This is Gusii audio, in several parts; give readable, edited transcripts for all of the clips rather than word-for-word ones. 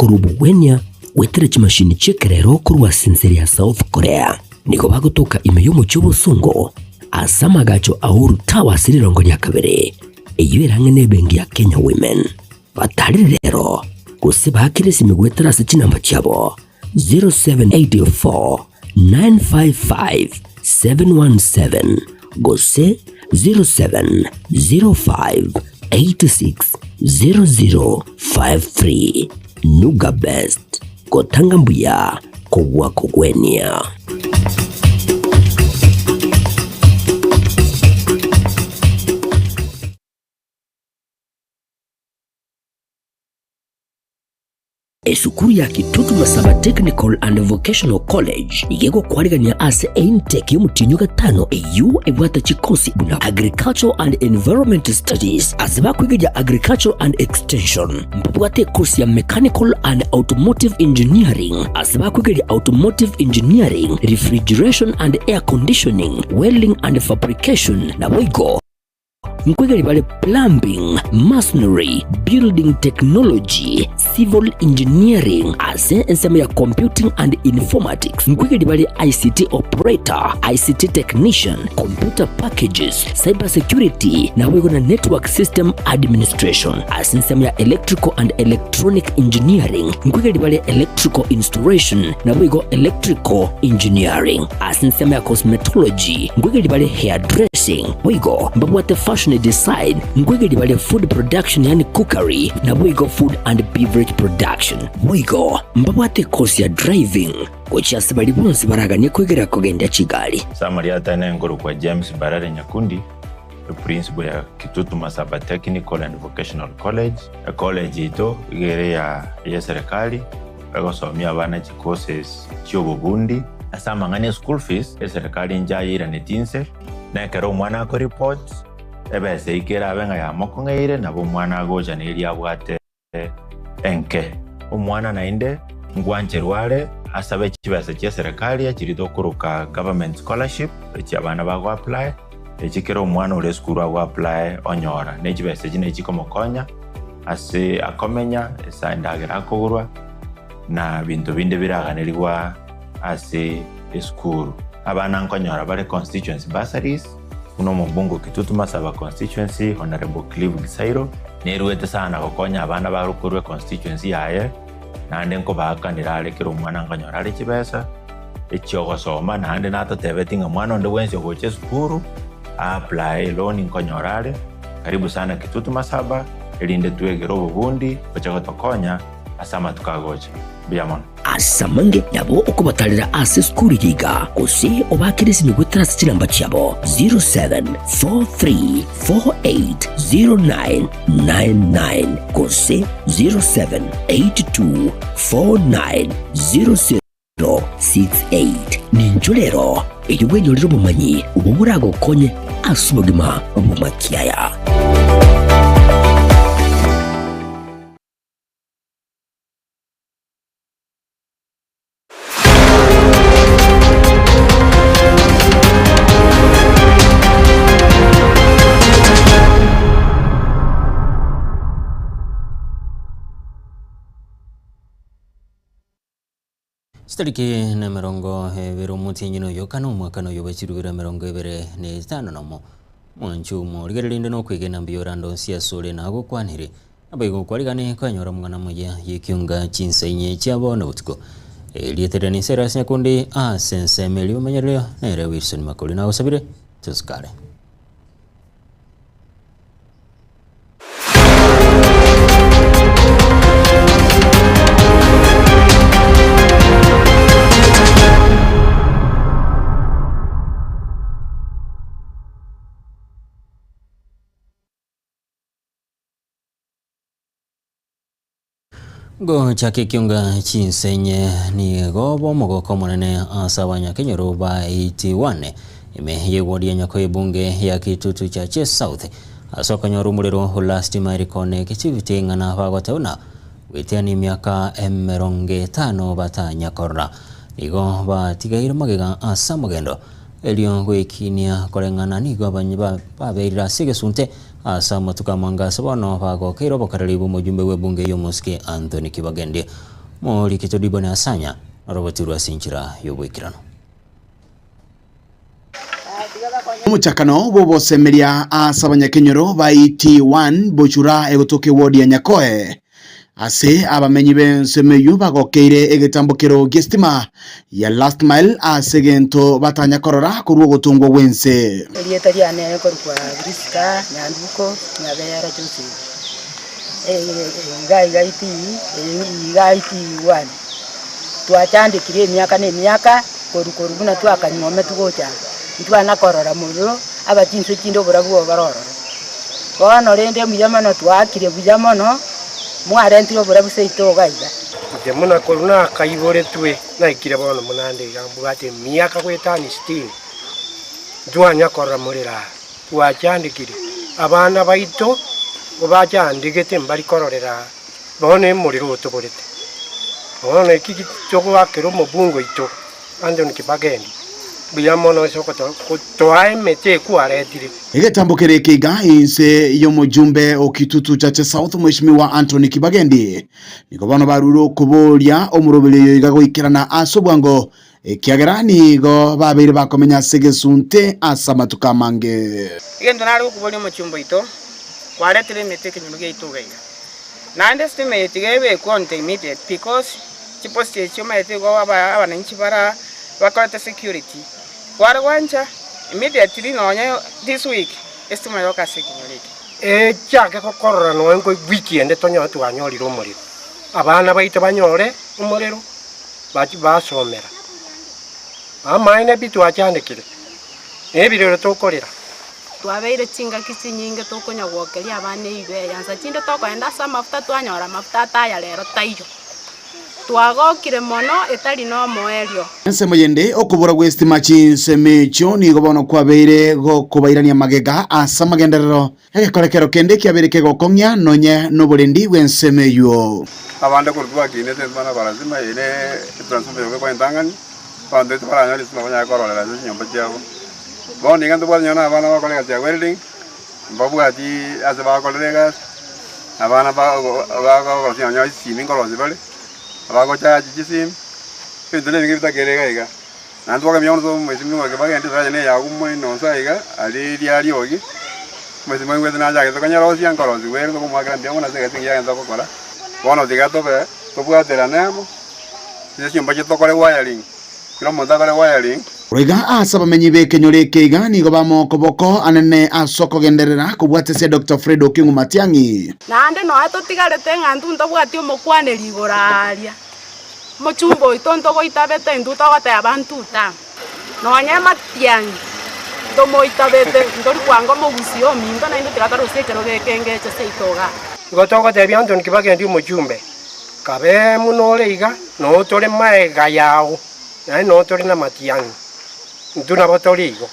korwa obogwenia goetera chimashini chi'ekerero korwa ase ense ya South Korea. Nigo bagotoka ime y'omochie obosongo ase amagacho a Uhuru Tower ase rirongo ria kabere, eyio ere ang'e n'ebenki ya Kenya Women. Batarire rero gose baakere esimi goetera ase chinamba chiabo 0784 955 717 gose 0705 86 0053. Nuga Best, gotanga mbuya kobua kogwenia. Esukuru ya Kitutu Masaba Technical and Vocational College nigo egokwarigania ase eintake y'omotienyi o gatano eyio ebwate chikosi buna Agricultural and Environment Studies ase bakwegeria Agricultural and Extension. Mbabwate ekosi ya Mechanical and Automotive Engineering ase bakwegeria Automotive Engineering, Refrigeration and Air Conditioning, Welding and Fabrication naboigo Nkoigeri bare plumbing, masonry, building technology, civil engineering ase ensemo ya computing and informatics. Nkoigeri bare ICT operator, ICT technician, computer packages, cyber security naboigo na network system administration. Ase ensemo ya electrical and electronic engineering nkoigeri bare electrical installation naboigo electrical engineering. Ase ensemo ya cosmetology nkoigeri bare hairdressing, boigo mbabwate fashion design, nkoigeri bare food production yaani cookery, naboigo food and beverage production. Boigo mbabwate ecourse ya driving gochia ase baria bonsi baraganie koigera kogendia chigari. Summary Atene nkorokwa James Mbarare Nyakundi, eprinciple ya Kitutu Masaba Technical and Vocational College. Ecollege yaito iga ere ya eserikali egosomia abana chicourses chiobobundi. Ase amang'ana e school fees, eserikali inche ayeiraneti inse, na ekero omwana ako report, ebesa eyio kerabe ng'a yamokong'eire, nabo omwana agocha neria abwate enke. Omwana naende ngwancherwa are asabe chibesa chia eserikali echiria tokoroka government scholarship, echi abana bago apply, echi kera omwana ore esukuru ago apply onyora. Ne chibesa echi nachi chikomokonya ase akomenya, ase endagera akogorwa, na binto binde biraganerigwa ase esukuru. Abana nkonyora bare constituency bursaries, buna omobunge o Kitutu Masaba constituency Honourable Clive Gisairo, neruete sana gokonya abana bare korwa econstituency yaye, naende nkobaakanera are kera omwana nkonyora are chibesa echiogosoma, naende natotebeti ng'a mwana onde bwensi ogocha esukuru a apply eloan nkonyora are. Karibu sana Kitutu Masaba, erinde twegere obobundi boche gotokonya ase amatuko agocha. Mbuya mono. Ase amange nabo okobatarera ase esukuru eye iga, gose obaakere esimi goetera ase chinamba chiabo 0743480999 gose 0782490068. Ninchwo rero erio bwenyorere obomanyi obwo boragokonye ase obogima bw'amakiaya. Chitariki nemerongo ebere omotienyi noyo kane omwaka noyo bwe chirubere emerongo ebere na etano nomo. Mwanche omorigereria inde nokwegena mbuya orande onsi asore nagokwanire. Naboigo kwarigane kwanyora omong'ana omuya y'ekionga chinsa inye chia bono botuko. Erieta riane inse ase nyakundi ase ensemo eria omenyererio nere Wilson Makori nagosabire tosukare. Gochaka ekionga chinsenye nigo bomogoko omonene ase abanyakenyoro ba 81 ime y'eward ya Nyakoe ebunge ya Kitutu Chache South ase okonyora omorero o last mile connectivity ng'ana bagoteba buna goetia emiaka emerongo etano batanyakorora. Nigo batigaire magega ase amagendo erio goekinia koreng'ana nigo babeirire ase egesunte. Ase amatuko amange ase bono bagokeire obokareri bw'omojumbe bw'ebunge y'omosike Anthony Kibagendi. Morikito Diboni Asanya norobotirwe ase enchera y'oboikeranu. Omochakano bw'obosemeria ase abanyakenyoro ba ET1 Bochura egotoka ewodi ya Nyakoe ase abamenyi b'ensemo eyio bagokeire egetambokero gi'estima ya last mile ase egento batanya korora korwa ogotongwa gw'ense. Erieta riane nkorokwa Prisca Nyanduko Nyabera Joseph, iga iga iti iga iti one, twachandekire emiaka na emiaka korwa korwa buna twakanywometwe gocha aa, ntwana korora morero aba chinse chinde oborabu obo bore ororo. Bono rende mbuya mono twaakire buya mono, mwarentire oborabu seito iga iga. Inche buna korwa nakaiboretwe, naikire bono buna nde iga mbwate emiaka goetania sitini, ntwanya korora morero aa, twachandekire, abana baito kobachandegete mbari kororera aa, bono emorero otoborete. Bono eki togoakera omobunge oito Anthony Kibagendi, mbuya mono ase ogotoa emete ekwaretire. Egetambo kere eke iga inse y'omojumbe o Kitutu Chache South Mheshimiwa Anthony Kibagendi nigo bono barure okoboria omoroberi oyo iga goikerana ase obwango ekiagera nigo babeire bakomenya ase egesunte ase amatuko amange. Egento nare gokoboria omochumba oito, kwaretire emete ekenyoro giaito iga iga. Naende estima eye tiga ebekwe on the immediate because chipost echi omanyete igo aba abananchi bara bakorete security. Kware gwancha immediately nonye this week estima yoka ase ekenyoro eke. Echake gokorora nonya nko wiki ende tonyore twanyorire omorero, abana baito banyore omorero bachi basomera. Amaene pi twachandekire, na ebirero tokorera. Twabeire chingaki chinyinge tokonyagwokeria abana eibe eyansa chinde tokoenda ase amafuta twanyora amafuta ataya rero taiyo. Twagokire mono etari nomoerio. Ensemo yende, okobora gw'estima chinsemo echio nigo bono kwabeire gokobairania magega ase amagenderero. Egekorekero kende kiabeire kegokong'ia nonye noborendi bw'ensemo eyio. Abande korwa twakinete intwe na lazima ere etransformer yoka ekwa entang'ani, abanto baito baranyore estima banyare kororera ase chinyomba chiabo. Bono iga ntobwate nonye na abana bagokora egasi ya welding, mbabwati ase bagokorera egasi, abana bagokorosia nonye chisimi nkorosia bare, abagochachi chisimi, ebinto na ebinge bitakeire iga iga. Naende twakemia bono omwesimigwa oke bagende daraja neye agwo moino nse aiga aria eria riogi, omwesimigwa oigwete nachagete konyerosia nkorosiwa ere tokomoakera mbuya mono ase egasi engiya agente gokora. Bono tiga tobe tobwaterane amo, ase chinyomba chiaito tokore wiring, kera omonto akore wiring. Korwa iga ase abamenyi b'ekenyoro eke iga nigo bamokoboko anene ase okogenderera kobwatesia Doctor Fred Okengo Matiang'i. Naende nonya totigarete ng'a intwe ntobwati omokwaneri igoro aaria. Omochumba oito ntogoitabete intwe togoteba ntuta, nonya matiang'i ntomoitabete, ntori kwanga omogusii ominto naintwe tiga torusie ekerogo eke engecho seito igaa. Igo togotebia Anthony Kibagendi omochumbe, kabe buna ore iga, noo tore maega yao, naende noo tore namatiang'i, intwe nabo tore igo.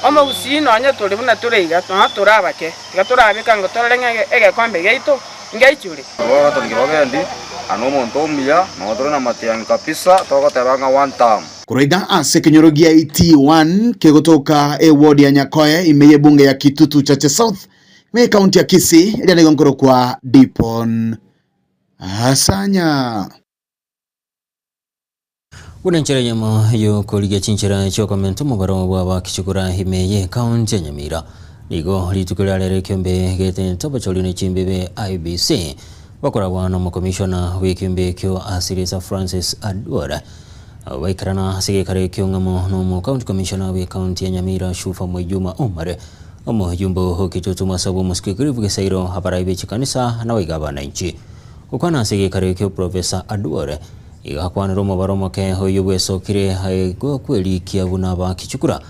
Omogusii nonya tore buna tore iga, nonya tore abake, tiga torabeka ngo torore ng'a egekombe giaito ngeichore. Bono Anthony Kibagendi, aa nomonto omuya, noo tore namatiang'i kabisa, togoteba ng'a one term. Korwa iga ase ekenyoro gia ET1 kegotoka eward ya Nyakoe ime y'ebunge ya Kitutu Chache South ime y'ecounty ya Kisii eria nigo nkorokwa Dipon Asanya. Buna enchera eyemo y'okorigia chinchera chi'okomenta omobaro bw'abakichukura ime y'ekaunti ya Nyamira. Nigo rituko ria rero ekiombe getente obochori ne chimbibe IEBC bakoragwa n'omokomishona bw'ekiombe ekio Asirisa Francis Aduora. Abo baikerana ase egekaro ekio ng'amo n'omo county commissioner bw'ekaunti ya Nyamira Shufa Mwejuma Omar, omojumbe o Kitutu Masabu Omosike Cliff Gesairo, abarai be chikanisa naboigo abananchi. Gokwana ase egekaro ekio Professor Aduor Iga akwanire omobaro omoke oyio bwesokire aegwe kwerikia buna abakichukura.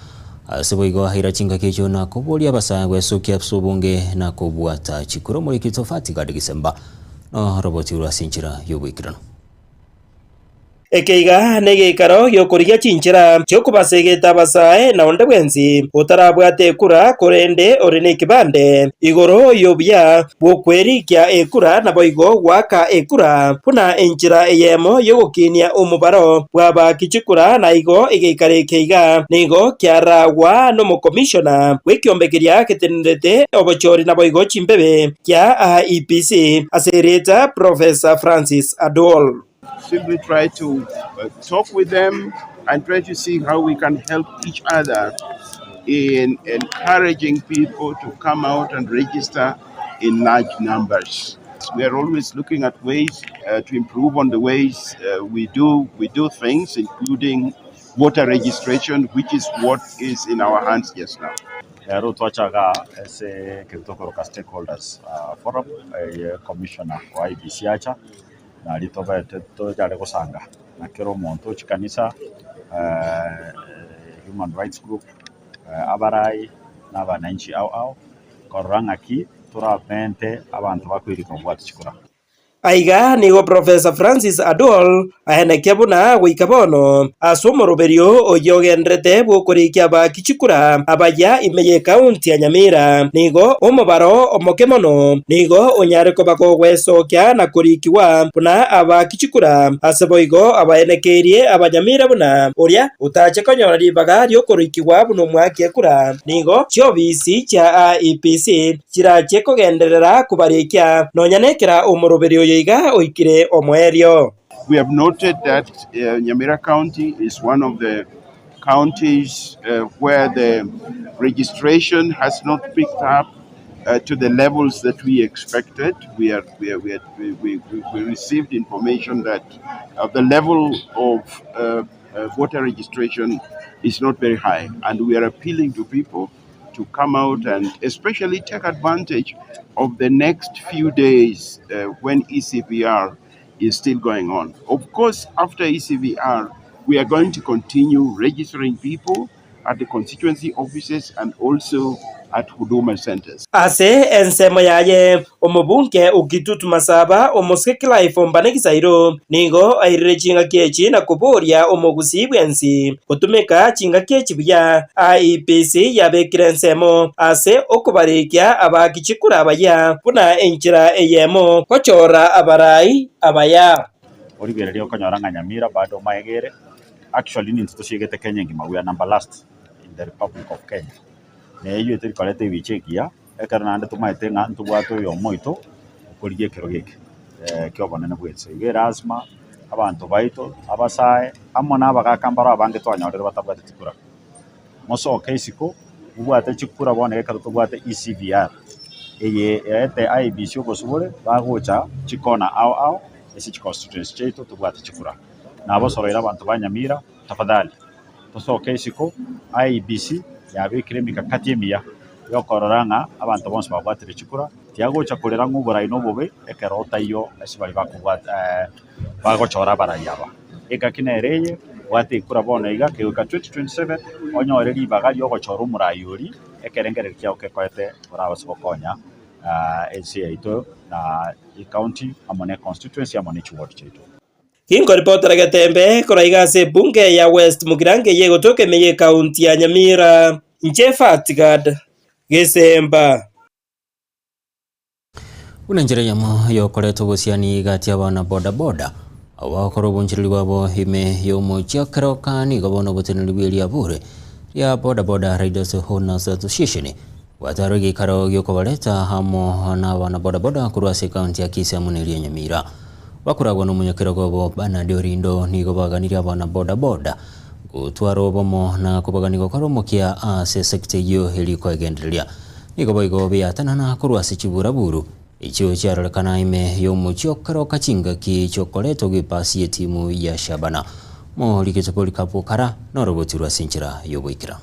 Ase boigo aira chingaki echio na koboria abasae gwesokia ase obonge na kobwata chikura omoriki Tofati Gad Gisemba no roboti rwa ase enchera y'oboikeranu. Eke iga negeikaro gi'okorigia chinchera chi'okobasegeta abasae na onde bwensi otarabwate ekura korende ore nekebande igoro y'obuya bw'okwerikia ekura naboigo goaka ekura buna enchera eyemo y'ogokinia omobaro bw'abaaki chikura na igo egeikaro eke iga nigo kiaragwa nomokomishona bw'ekiombe keria getenenerete obochori naboigo chimbebe kia IEBC ase erieta Professor Francis Adwol. Simply try to talk with them and try to see how we can help each other in encouraging people to come out and register in large numbers. We are always looking at ways uh, to improve on the ways uh, we do we do things, including voter registration, which is what is in our hands just now. Ero twachaga ase ekero tokoroka stakeholders forum eye commissioner wa IEBC acha nario tobete tonyare gosanga na kera omonto o chikanisa, human rights group, abarai na abananchi ao ao, korora ng'aki toramente abanto bakoireka kobwati chikura. Aiga nigo Professor Francis Adwol aenekia buna goika bono ase omoroberio oyio ogenderete bw'okorikia abaaki chikura abaya ime y'ekaunti ya Nyamira nigo omobaro omoke mono nigo onyare koba kogwesokia na korikigwa buna abaaki chikura ase boigo abaenekeirie abanyamira buna oria otache konyora ribaga ri'okorikigwa buna omwaki ekura nigo chiobisi chia IEBC chirachie kogenderera kobarikia, nonya nekera omoroberi oyo iga oikire omoerio. We have noted that Nyamira County is one of the counties where the registration has not picked up to the levels that we expected. We, are, we, are, we, are, we, we, we received information that the level of voter registration is not very high, and we are appealing to people to come out and especially take advantage of the next few days uh, when ECVR is still going on. Of course, after ECVR, we are going to continue registering people at the constituency offices and also at Huduma centers. Ase ensemo yaye, omobunge o Kitutu Masaba, omosike Clive Ombane Gisairo, nigo airire chingaki echi na koboria omogusii bwensi gotumeka chingaki echi buya. IEBC yabekire ensemo ase okobarikia abaaki chikura abayia buna enchera eyemo gochora abarai abaya. Origereria okonyora ng'a Nyamira bado omaegere, actually nintwe tosiegete Kenya engima, we are number last in the Republic of Kenya. Na eyio etari koreta ebicha ekiya, ekero naende tomaete ng'a ntobwate oyomo oito okorigia ekerogo eke ki'obonene bw'ense. Igo erasima abanto baito, abasae, amo na abagaka mbaro abange twanyorire batabwateti kura. Mosoke isiko, mobwate chikura bono ekero tobwate ECVR, eye eete IEBC obosibore, bagocha chikona ao ao ase chiconstituency chiaito tobwate chikura. Nabosoroire abanto ba Nyamira, tafadhali tosoke isiko, IEBC yabekire emikakati emiya yokorora ng'a abanto bonsi babwatire chikura, tiagocha korera ng'a oborai na obobe ekero otaiyo ase baria bakobwata bagochora abarai aba. Engaki nere eye, bwata ekura bono iga, kegoika 2027 onyore ribaga riogochora omorai oria, ekerengererio kiao kekoete orabase gokonya ense yaito na ecounty amo ne econstituency amo ne chiward chiaito. Ginkoripotera Getembe korwa iga ase ebunge ya West Mugirango eye egotoka ime y'ekaunti ya Nyamira, inche Fatgad Gesemba. Buna enchera eyemo y'okoreta obosiani gati y'abana boda boda, abwo bagokora obonchereri bwabo ime y'omochie o Keroka nigo bono oboteneneri bwe riabure ria Boda Boda Riders Owners Association bwatarwa egeikaro giokobareta amo n'abana boda boda korwa ase ekaunti ya Kisii amo neria Nyamira. Bakoragwa nomonyakerogo obo Bernard Orindo nigo baganirie abana boda boda gotwara obomo na kobagania gokora omokia ase esecta eyio eri koegendereria. Nigo boigo biatanana korwa ase chiburaburu echio chiarorekana ime y'omochie o Keroka chingaki chi'okoretwa gw'epasi y'etimu ya Shabana. Morigete Polycarp Okara norogotirwe ase enchera y'ogoikera.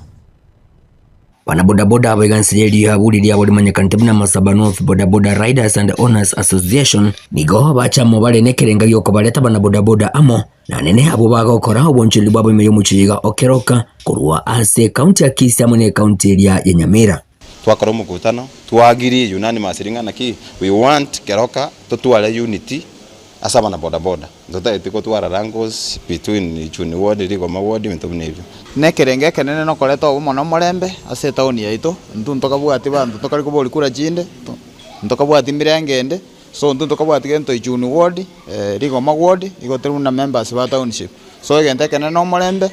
Banabodaboda abaiganseria riabu riria rimanyekanete buna Masaba North Bodaboda Riders and Owners Association nigo bacha amo bare nekerenga giokobareta abanabodaboda amo na nene abwo bagokora obonchoreri bwabo ime y'omochie iga o Keroka korwa ase ekaunti ya Kisii amo ne ekaunti eria ya Nyamira. Twakora omokutano, twa agree unanimously ng'a naki we want Keroka totware unity. Ase abana bodaboda, ntotageti gotwara wrangles between Ichuni ward, Rigoma ward, ebinto buna ebio. Nekerengo ekenene nokoreta obomo na omorembe ase etaoni yaito, intwe ntokabwati banto tokari koboria kura chinde, ntokabwati mirenge ende, so intwe ntokabwati gento Ichuni ward, Rigoma ward, igo tore buna members ba township. So egento ekenene na omorembe,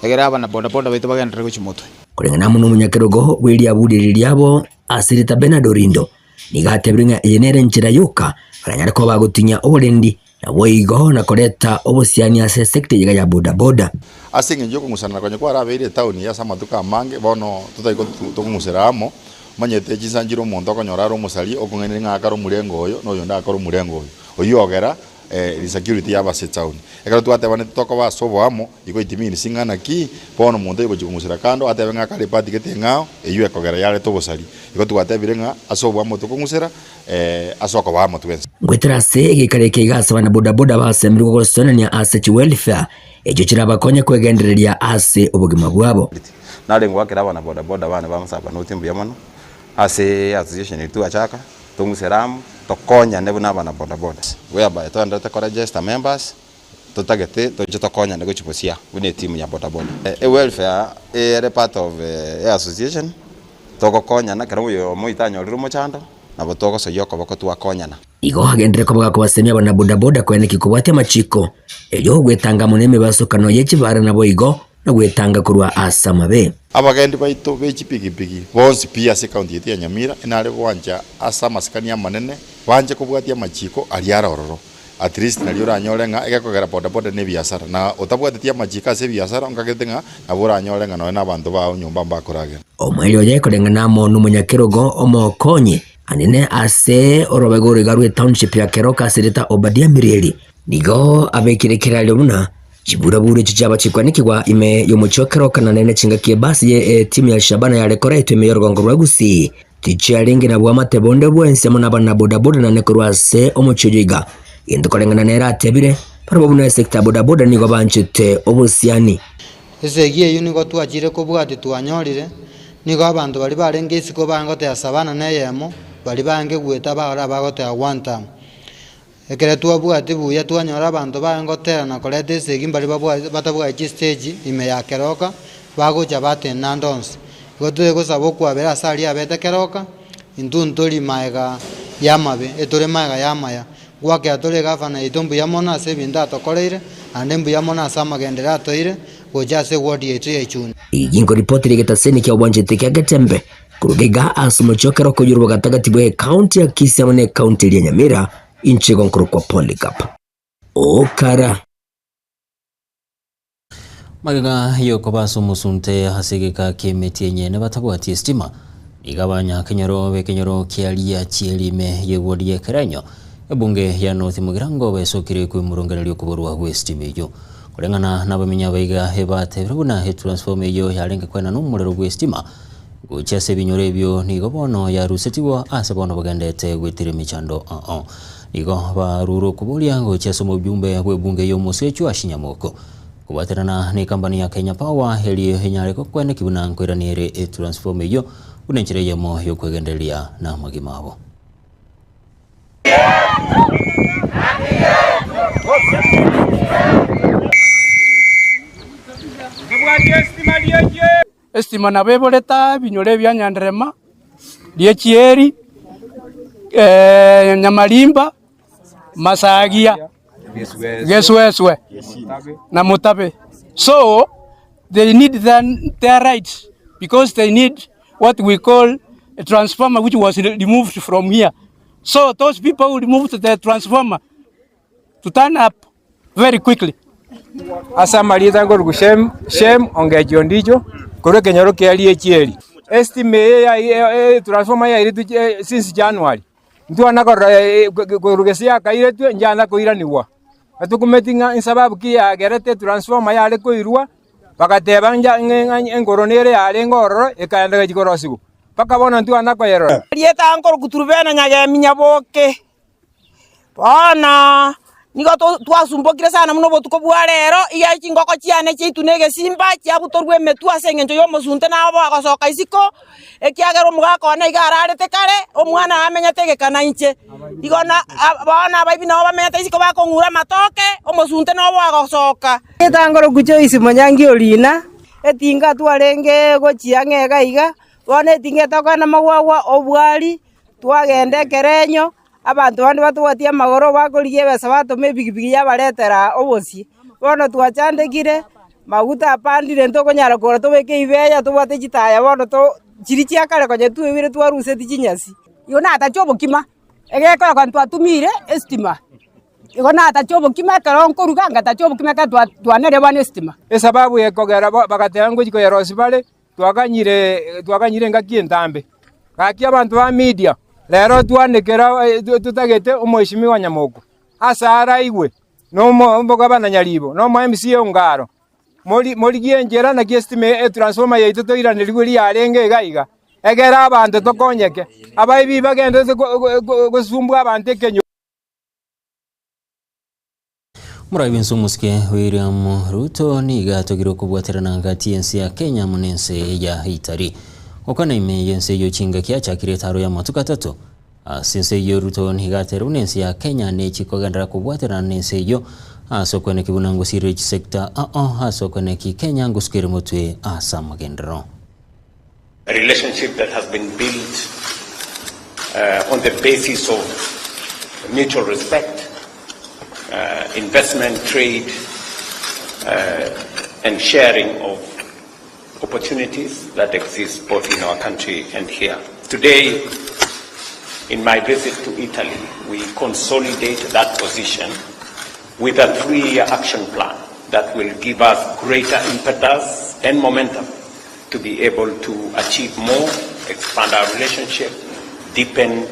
egere abana bodaboda baito bagenderere gochia motwe. Koreng'ana amo nomonyakerogo bw'eriaburi eri riabo ase rita Bernard Orindo, nigo atebire ng'a eye nere enchera yoka baranyare koba bagotinyia oborendi naboigo na koreta obosiani ase esecta eyega ya bodaboda. Ase engencho y'okong'usanana konya kwarabeire etaoni eye ase amatuko amange, bono totari tokong'usera amo, omanyete chinsa nchire omonto okonyora are omosaria okong'ainereria ng'a akare omorengo oyo na oyonde akare omorengo oyo. Oyio ogera insecurity yaba ase etaoni. Ekero twatebanete tokoba ase oboamo, igo it means ng'a naki bono omonto oyo ogochia kong'usera kando atebe ng'a akare eparty gete eng'ao, eyio ekogera yareta obosari. Igo twatebire ng'a ase oboamo tokong'usera ase okoba amo twensi. Goetera ase egeikaro eke iga ase abana bodaboda basemerirwe gosoanania ase chiwelfare echio chirabakonye kwegendereria ase obogima bwabo. Nare ngoakera abana bodaboda bane ba Msabanoti mbuya mono ase association eye twachaka, tong'usere amo, tokonyane buna abana bodaboda. Whereby toenderete koregister members, totagete toche tokonyane gochia bosia buna etimu ya bodaboda. Ewelfare ere part of eassociation, togokonyana ekero oyomo oito anyorire omochando, nabo togosoyia okoboko twakonyana. Igo agenderere koba gakobasemia abana bodaboda koeneki kobwatia amachiko, erio ogwetanga amo nemebasokano ye chibara naboigo na gwetanga korwa ase amabe. Abagendi baito be chipigipigi bonsi pi ase ekaunti yaito ya Nyamira inare gwancha ase amasikani amanene banche kobwatia amachiko aria are ororo. At least nario oranyore ng'a egekogera bodaboda ne ebiasara na otabwateti amachiko ase ebiasara onkagete ng'a nabo oranyore ng'a nonye na abanto bao nyomba mbakoragera. Omoerio oye koreng'ana amo nomonyakerogo omokonyi anene ase orobego oroiga rw'etownship ya Keroka ase erieta Obadia Mirieri, nigo abekire ekerarero buna chiburaburu echio chiabachikwanekigwa ime y'omochie o Keroka na nene chingaki ebasi ye etimu ya Shabana yare koretwa ime y'orogongo rwa Gusii tichiarenge na bwamate bonde bwensi amo nabana bodaboda nane korwa ase omochie oyo iga. Gento koreng'ana nere atebire, barabwo buna esecta ya bodaboda nigo banchete obosiani. Esegi eyio nigo twachire kobwatia twanyorire, nigo abanto baria barenge isiko bagotea sabana na eyemo, baria bange goeta bagora bagotea one term. Ekero twabwatia buya twanyora abanto baye gotera na koreta esegi mbaria babwate batabwati chistage ime ya keroka, bagocha batenena ande onsi. Igo togosaba okwabera ase aria abete keroka, intwe ntori maega y'amabe, etore maega y'amaya. Gwakera tore egavana yaito mbuya mono ase ebinto atokoreire, naende mbuya mono ase amagenderero atoeire gocha ase eward yaito ya Ichuni. Eyio nkoripoti ri'egetaseni kia obwanchete kia Getembe korwa iga ase omochie o Keroka oyio ore bogatagati bwe ekaunti ya Kisii amo ne ekaunti eria ya Nyamira, inche igo nkorokwa Polycarp Okara. Magega y'okoba ase omosunte ase egeka ki'emeti enyene batabwati estima, nigo abanyakenyoro b'ekenyoro kia Riachieri ime y'ewodi y'Ekerenyo, ebunge ya North Mugirango besokire kwimorongereria okoborwa gw'estima eyio. Koreng'ana nabamenyi abaiga ebatebire buna etransformer eyio yarenge koenana omorero bw'estima gochia ase ebinyoro ebio nigo bono yarusetigwe ase bono bagendete gwetera emechando ao. Nigo barure okoboria gochia ase omojumbe bw'ebunge y'omosio Joash Nyamoko kobwaterana n'ekampani ya Kenya Power erio enyare gokweneki buna nkoirania ere etransformer eyio buna enchera eyemo y'okwegendereria namagima abo. Estima nabo eborete aa ebinyoro ebia Nyanderema, Riechieri, Nyamarimba, Masagia, Gesuesue na Mutabe. So they need their, their rights because they need what we call a transformer which was removed from here. So those people who removed the transformer to turn up very quickly. Ase amarieta nkoruku Shem, Shem Ongechi Ondicho, korwa ekenyoro kia Riechieri. Estima eye ya etransformer yairetwe eh, since January. Ntwana korora eh, korwa gese yakairetwe nchana koiranigwa. Etokumeti ng'a ensababu ki yagerete etransformer yare koirwa, bagateba nja ng'a engoro nere yarenge ororo ekaenda egachia korosigwa. Mpaka bono ntwana koyerora. Erieta nkoruku Turubena Nyagemi Nyaboke. Bono. Nigo twasumbokire sana buna obotuko bwa rero, iga chingoko chiane chiaitwe negesimba chiabutorwa emetwe ase engencho y'omosunte nabo bagosoka isiko, ekiagera omogaka one iga ararete kare, omwana amenyete egeka nainche. Igo na bono abaibi nabo bamenyete isiko bakong'ura amatoke, omosunte nabo bagosoka. Getangoro Joyce Monyangi Orina, etinga twarenge gochia ang'e iga iga, bono etinga etokana amagwagwa obwari, twagenda ekerenyo. Abanto bande batobwatie amagoro bakorigia ebesa batoma ebigibigi yabaretera obosie. Bono twachandekire, maguta apandire ntokonyara kogora tobeke ibeya tobwate chitaya bono to chiria chia kare konya tweire twaruseti chinyasi. Igo natache obokima, egekora konya twatumiire estima, igo natache obokima ekero nkoruga ngatacha obokima ekero twa twaneire bono estima. Esababu ekogera bagateba ngochia koyerosia bare. Twaganyire twaganyire engaki entambe, gaki abanto ba media, rero twanekera totagete omweshimiwa Nyamoko ase araigwe na omogabana Nyaribo na omo MCA Ongaro, mori morigie enchera naki estima etransformer yaito toiranerigwe riarenge iga iga, egere abanto tokonyeke, abaibi bagenderete gosumbua abanto ekenyoro. Omorai bw'ense omosike William Ruto nigo atogire okobwaterana gati y'ense ya Kenya amo n'ense ya Italy. Gokwana ime y'ense eyio chingaki achakire etaro y'amatuko atato. Ase ense eyio Ruto nigo atere buna ense ya Kenya nechi kogenderera kobwaterana n'ense eyio ase okweneki buna ngosirire chisector ao ase okweneki Kenya ngosukere motwe ase amagenderero. A relationship that has been built uh, on the basis of mutual respect, uh, investment, trade, uh, and sharing of opportunities that exist both in our country and here. Today, in my visit to Italy, we consolidate that position with a three-year action plan that will give us greater impetus and momentum to be able to achieve more, expand our relationship, deepen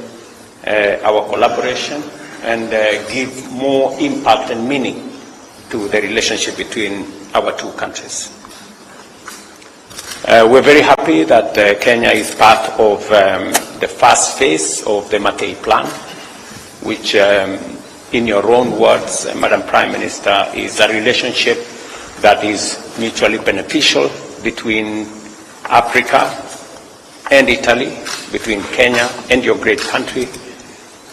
uh, our collaboration, and uh, give more impact and meaning to the relationship between our two countries. Uh, we're very happy that uh, Kenya is part of um, the first phase of the Mattei Plan, which, um, in your own words, uh, Madam Prime Minister, is a relationship that is mutually beneficial between Africa and Italy, between Kenya and your great country,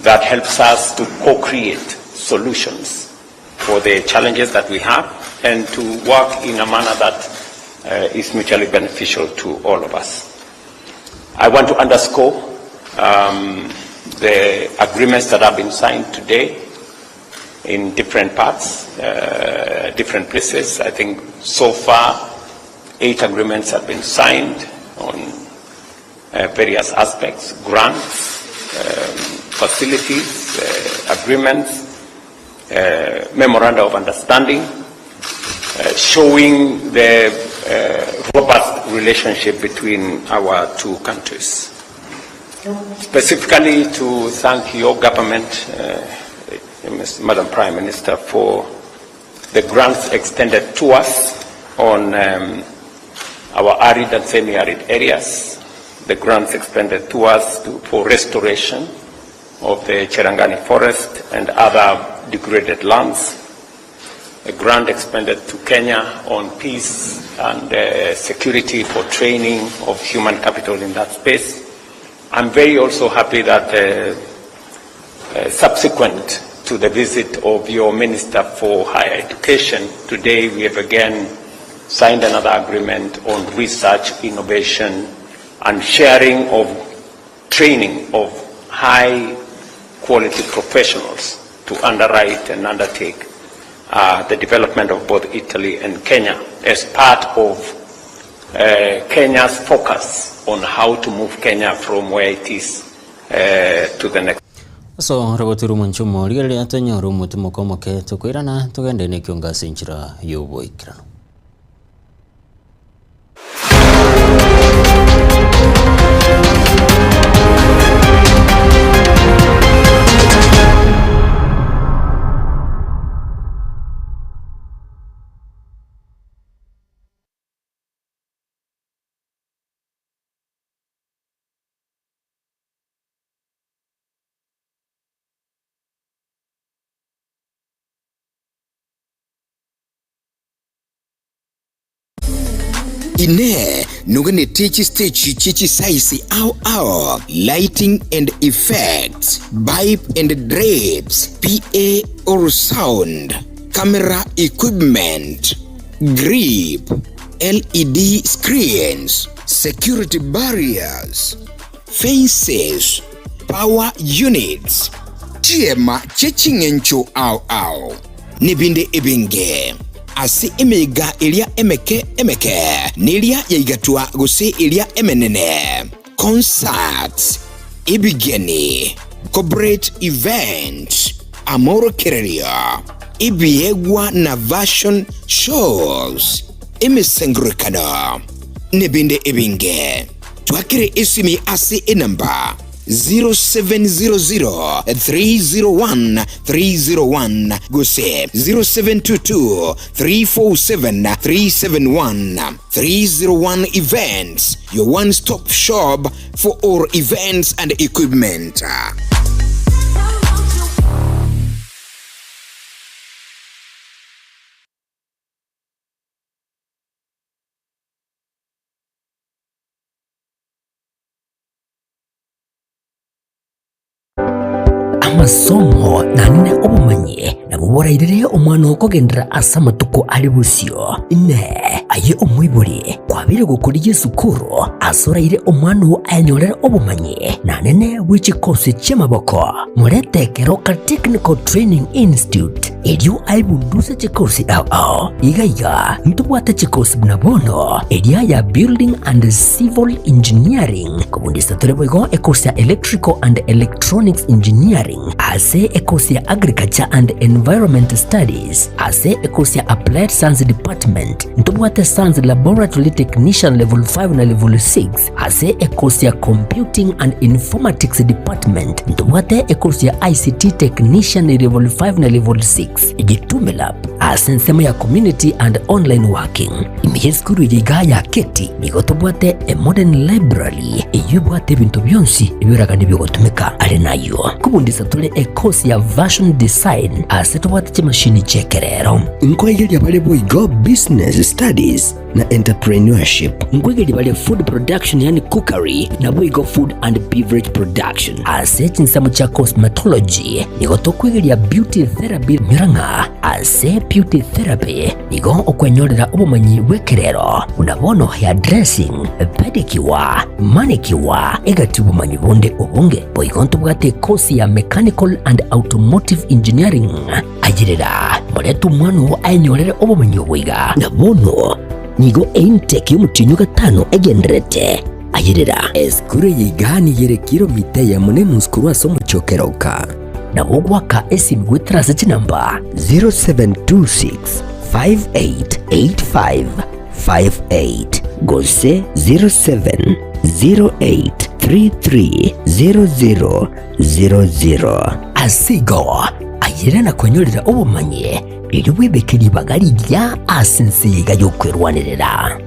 that helps us to co-create solutions for the challenges that we have and to work in a manner that uh, is mutually beneficial to all of us. I want to underscore um, the agreements that have been signed today in different parts, uh, different places. I think so far eight agreements have been signed on uh, various aspects, grants, um, facilities, uh, agreements, uh, memoranda of understanding, uh, showing the uh, robust relationship between our two countries. Specifically to thank your government, uh, Madam Prime Minister, for the grants extended to us on um, our arid and semi-arid areas, the grants extended to us to, for restoration of the Cherangani forest and other degraded lands, a grant expended to Kenya on peace and uh, security for training of human capital in that space. I'm very also happy that uh, uh, subsequent to the visit of your Minister for Higher Education, today we have again signed another agreement on research, innovation, and sharing of training of high quality professionals to underwrite and undertake uh, the development of both Italy and Kenya as part of uh, Kenya's focus on how to move Kenya from where it is uh, to the next. Ase orogoto rw'omonche omorigereria tonyore omotimoko omoke tokoirana togende nekiongo ase enchera y'oboikeranu. Inee! Noganetie chisteji chie chisaisi ao ao, lighting and effects, pipe and drapes, PA or sound, camera equipment, grip, LED screens, security barriers, fences, power units, chiema chie ching'encho ao ao, nebinde ebinge. Ase emeyega eria emeke emeke, neria yaigatwa gose eria emenene, concerts, ebigeni, corporate events, amorokererio, ebiegwa na fashion shows, emesangererekano, nebinde ebinge. Twakere esimi ase enamba 0700 301 301 gose 0722 347 371. 301 Events, your one stop shop for all events and equipment. Amasomo naende obomanyi nabwo borairere omwana okogenderera ase amatuko are bosio. Inee! Aye omoibori, kwabeire gokorigia esukuru ase oraire omwana oo ayenyorere obomanyi naende bwe chikosi chi'amaboko? Morete Keroka Technical Training Institute erio aebunduse chikosi ao ao. Iga iga ntobwate chikosi buna bono eria ya Building and Civil Engineering, kobundisa tore boigo ekosi ya Electrical and Electronics Engineering, ase ekosi ya Agriculture and Environment Studies, ase ekosi ya Applied Science Department, ntobwate Science Laboratory Technician Level 5 na Level 6, Ase ekosi ya Computing and Informatics Department ntobwate ekosi ya ICT Technician Level 5 na Level 6, Gitume Lab ase ensemo ya Community and Online Working. Ime y'esukuru eye igaa ya Keti nigo tobwate a modern library eyio ebwate ebinto bionsi ebioragani biogotumeka. Are nayio kobundisa tore ekosi ya Fashion Design ase tobwate chimashini chi'ekerero. Nkoegeria bare boigo Business Studies na entrepreneurship. Nkwegeria bare food production yaani cookery naboigo food and beverage production. Ase chinsemo chia cosmetology nigo tokwegeria beauty therapy nyora ng'a ase beauty therapy nigo okwenyorera obomanyi bw'ekerero buna bono hair dressing, pedicure, manicure egati obomanyi bonde obonge. Boigo ntobwate ekosi ya mechanical and automotive engineering. Ayerera, morete omwana oo ayenyorere obomenyo obo iga. Na bono nigo eintake y'omotienyi o gatano egendererete. Ayerera. Esukuru eye iga nigo ere kilomita eyemo na enusu korwa ase omochie o Keroka. Nabo ogoaka esimi goetera ase chinamba 0726 5885 58 gose 0708 3300 00. Ase igo, ayere na kwenyorera obomanyi, erio bwebeke ribaga rigiya ase ense eye iga y'okwerwanerera.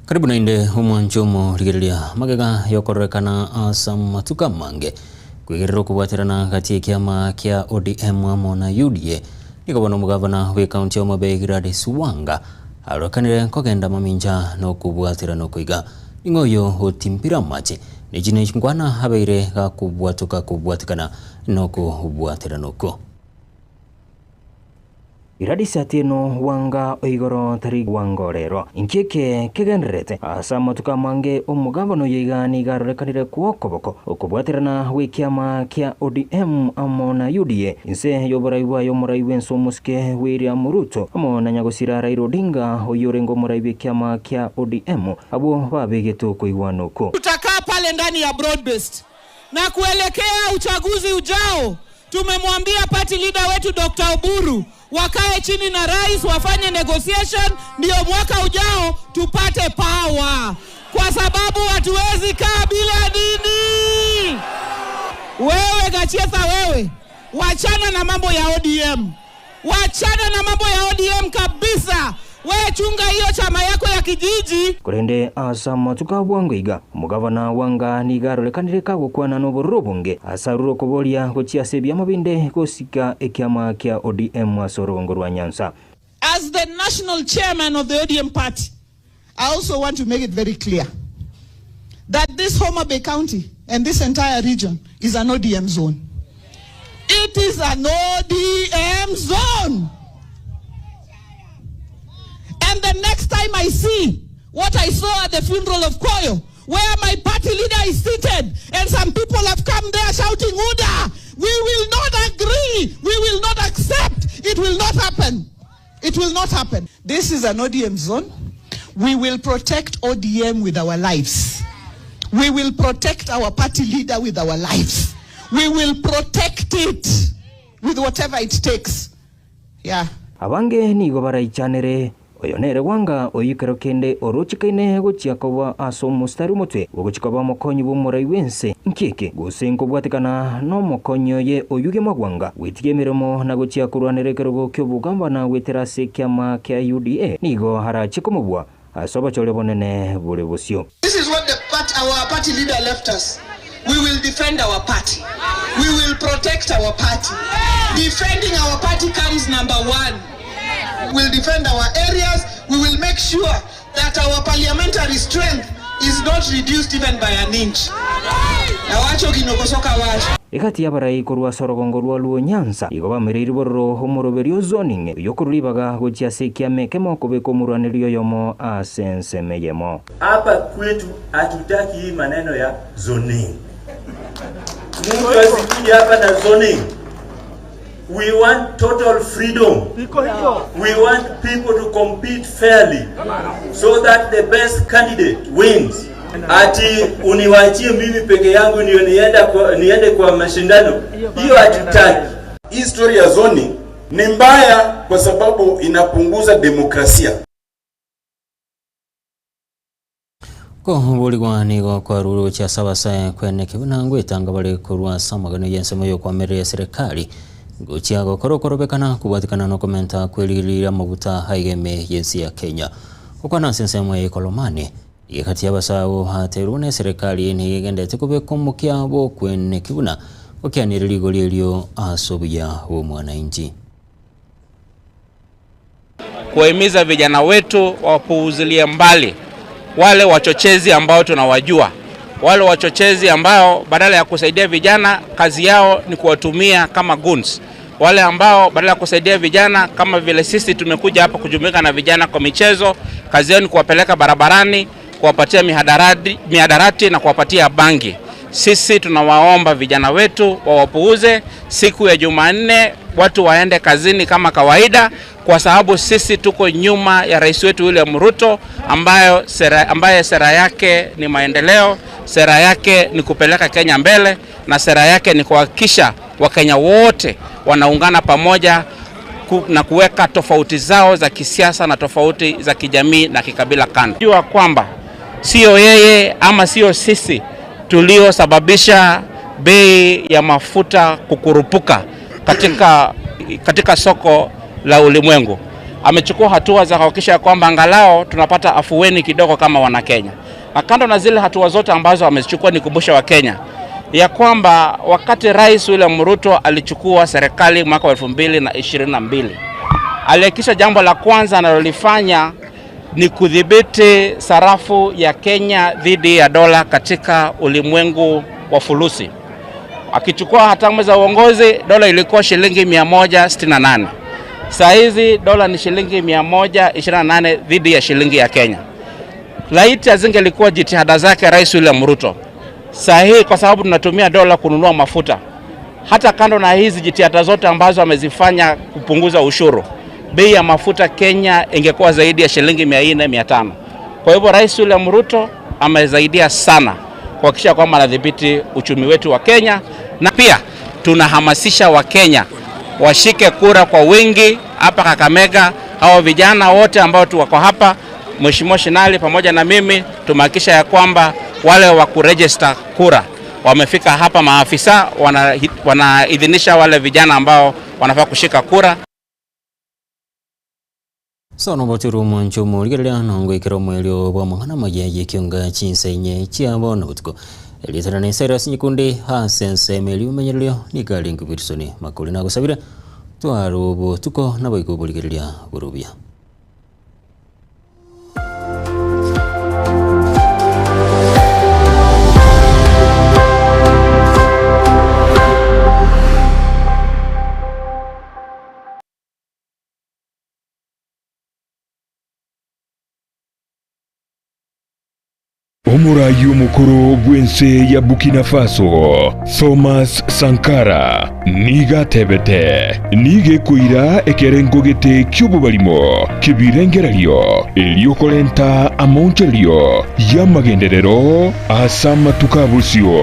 Karibu naende omwancho omorigereria magega yokororekana ase amatuko amange kwegerera okobwaterana gati y'ekiama kia ODM amo na UDA. Nigo bono omogavana bw'ekaunti ya Homabay Gladys Wanga arorekanire kogenda mamincha nokobwaterana oko iga. Ning'o oyo otimbire amache ne chine chinkwana abeire gakobwatoka kobwatekana nokobwaterana oko. Gladys Atieno Wanga oigoro tari Wanga orero. Inki eke kegendererete? Ase amatuko amange omogabana oyo iga nigo arorekanire kw'okoboko okobwaterana gw'ekiama kia ODM amo na UDA inse y'oborai bwaye omorai bw'ense omosike William Ruto amo na nyagosira Raila Odinga oyio orenge omorai bw'ekiama kia ODM abwo babegete okoigwana oko. Tutakaa pale ndani ya broad based na kuelekea uchaguzi ujao. Tumemwambia party leader wetu Dr. Oburu wakae chini na rais wafanye negotiation, ndio mwaka ujao tupate power, kwa sababu hatuwezi kaa bila nini. Wewe Gachietha, wewe wachana na mambo ya ODM, wachana na mambo ya ODM kabisa. Wewe chunga hiyo chama yako ya kijiji. Korende ase amatuko a bwango iga, omogavana wanga nigo arorekanire kagokwana nobororo obonge ase arure okoboria gochia ase ebiama binde gosika ekiama kia ODM ase orogongo rwa Nyanza. As the national chairman of the ODM party, I also want to make it very clear that this Homa Bay County and this entire region is an ODM zone. It is an ODM zone. And the next time I see what I saw at the funeral of Koyo, where my party leader is seated and some people have come there shouting, Uda, we will not agree, we will not accept, it will not happen. It will not happen. This is an ODM zone. We will protect ODM with our lives. We will protect our party leader with our lives. We will protect it with whatever it takes. Yeah. Abange nigo baraichanere, oyo nere Wanga oyio kero kende orochekaine gochia koba ase omostari omotwe ogochia koba omokonyi bw'omorai bw'ense. Nki eke? Gose nkobwatekana nomokonyi oye oyuge magwanga, gwetiga emeremo na gochia korwanera ekerogo ki'obogambana goetera ase ekiama kia UDA, nigo arachie komobua ase obochore obonene bore bosio. This is what the part, our party leader left us. We will defend our party. We will protect our party. Defending our party comes number one. We'll defend our areas. We will make sure that our parliamentary strength is not reduced even by an inch. Awacho gino kosoka wacho. Egati y'abarai korwa ase orogongo rwa Luo Nyanza igo bamereiri bororo omoroberio o zoning oyio okorwa ribaga gochia ase ekiama ekemo kobeka omorwaneri oyomo ase ensemo eyemo. Hapa kwetu hatutaki hii maneno ya zoning. Mtu asikuje hapa na zoning. We want total freedom. We want people to compete fairly so that the best candidate wins. Ati uniwachie mimi peke yangu ndio nienda kwa, niende kwa mashindano, hiyo hatutaki. Hii story ya zoning ni mbaya kwa sababu inapunguza demokrasia. Koborigwa nigo kwarure gochia ase abasae kweneki buna ngwetanga bare korwa ase amagano y'ensemo y'okoamerera eserekari gochia gokora okorobekana kobwatikana na okomenta kwerigereria amaguta aiga ime y'ense ya Kenya. Gokwana ase ensemo ya Ikolomani, egati y'abasae abwo bateirwe buna eserekari nigo egenderete kobeka omokia bw'okweneki buna gokianire rigori erio ase obuya bw'omwananchi. Kuwahimiza vijana wetu wapuuzilie mbali wale wachochezi ambao tunawajua, wale wachochezi ambao badala ya kusaidia vijana kazi yao ni kuwatumia kama goons, wale ambao badala ya kusaidia vijana kama vile sisi tumekuja hapa kujumuika na vijana kwa michezo, kazi yao ni kuwapeleka barabarani, kuwapatia mihadarati na kuwapatia bangi. Sisi tunawaomba vijana wetu wawapuuze. Siku ya Jumanne watu waende kazini kama kawaida, kwa sababu sisi tuko nyuma ya rais wetu William Ruto ambaye sera yake ni maendeleo, sera yake ni kupeleka Kenya mbele, na sera yake ni kuhakikisha Wakenya wote wanaungana pamoja na kuweka tofauti zao za kisiasa na tofauti za kijamii na kikabila kando. Jua kwamba sio yeye ama sio sisi tuliosababisha bei ya mafuta kukurupuka katika soko la ulimwengu. Amechukua hatua za kuhakikisha kwamba angalau tunapata afueni kidogo kama Wanakenya. Na kando na zile hatua zote ambazo amezichukua, ni kumbusha Wakenya ya kwamba wakati Rais William Ruto alichukua serikali mwaka wa elfu mbili na ishirini na mbili, alihakikisha jambo la kwanza analolifanya ni kudhibiti sarafu ya Kenya dhidi ya dola katika ulimwengu wa fulusi. Akichukua hatamu za uongozi, dola ilikuwa shilingi mia moja sitini na nane. Saa hizi dola ni shilingi mia moja ishirini na nane dhidi ya shilingi ya Kenya. Laiti azingelikuwa jitihada zake Rais William Ruto, saa hii kwa sababu tunatumia dola kununua mafuta, hata kando na hizi jitihada zote ambazo amezifanya kupunguza ushuru, bei ya mafuta Kenya ingekuwa zaidi ya shilingi mia nne, mia tano. Kwa hivyo Rais William Ruto amesaidia sana kuhakikisha kwamba anadhibiti uchumi wetu wa Kenya, na pia Tunahamasisha Wakenya washike kura kwa wingi hapa Kakamega. Hao vijana wote ambao tu wako hapa, Mheshimiwa Shinali pamoja na mimi tumehakikisha ya kwamba wale wa kuregister kura wamefika hapa, maafisa wanaidhinisha wale vijana ambao wanafaa kushika kura. Sono bochuru omonche omorigereria nongoikera omoerio bw'amang'ana amaya y'ekionga chinsa inye chia bono botuko. Erieta na Cyrus Nyikunde ase ensemo eria omenyererio nigo arenge Wilson Makori nagosabire tware obotuko naboigo oborigereria bore obuya. Omoraai omokoro bw'ense ya Burkina Faso, Thomas Sankara, nigo atebete, Nigo ekoira ekerengo gete ki'obobarimo ki'ebirengererio, erio korenta amaonchorerio y'amagenderero ase amatuko a bosio.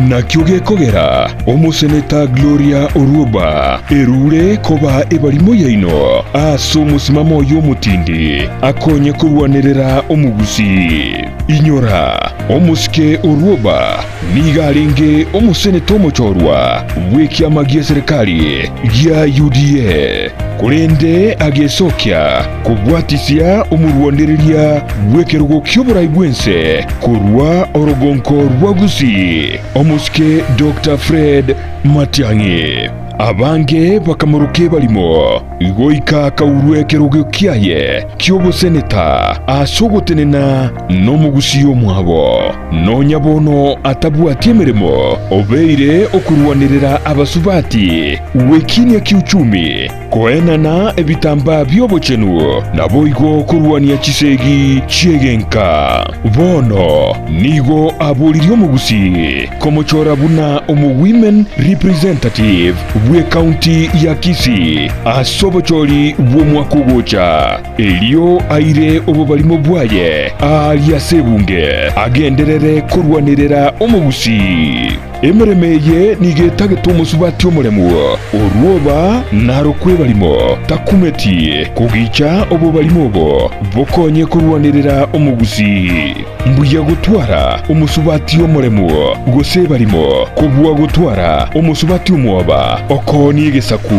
Nakio gekogera omoseneta Gloria Orwoba erure koba ebarimo yaino ase omosimamo oye omotindi akonye korwanerera omogusii. Inyora, omosike Orwoba nigo arenge omoseneta omochorwa bw'ekiama gi'eserekari gia UDA, korende agesokia kobwatisia omorwanereria bw'ekerogo ki'oborai bw'ense korwa orogonko rwa Gusii, omosike Doctor Fred Matiang'i. Abange bakamoroka ebarimo goika akaurwa ekerogo kiaye ki'oboseneta ase ogotenena nomogusii omwabo. Nonya bono atabwati emeremo, obeire okorwanerera abasubati gwekinia kiuchumi, Koenana ebitambaa bi'obochenu, naboigo korwania chisegi chi'egenka. Bono nigo aboririe omogusii komochora buna omo-women representative bw'ecounty ya Kisii ase obochori bw'omwaka ogocha, erio aire obobarimo bwaye aaria ase ebunge agenderere korwanerera omogusii. Emeremo eye nigo etagete omosubati omoremu, orwoba narokwe ebarimo, takumeti kogicha obobarimo obo bokonye korwanerera omogusii. Mbuya gotwara omosubati omoremu gose ebarimo kobua gotwara omosubati omwoba okoonia egesaku.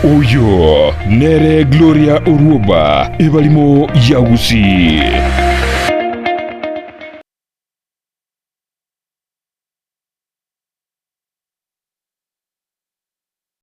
Oyo nere Gloria Orwoba, ebarimo ya Gusii.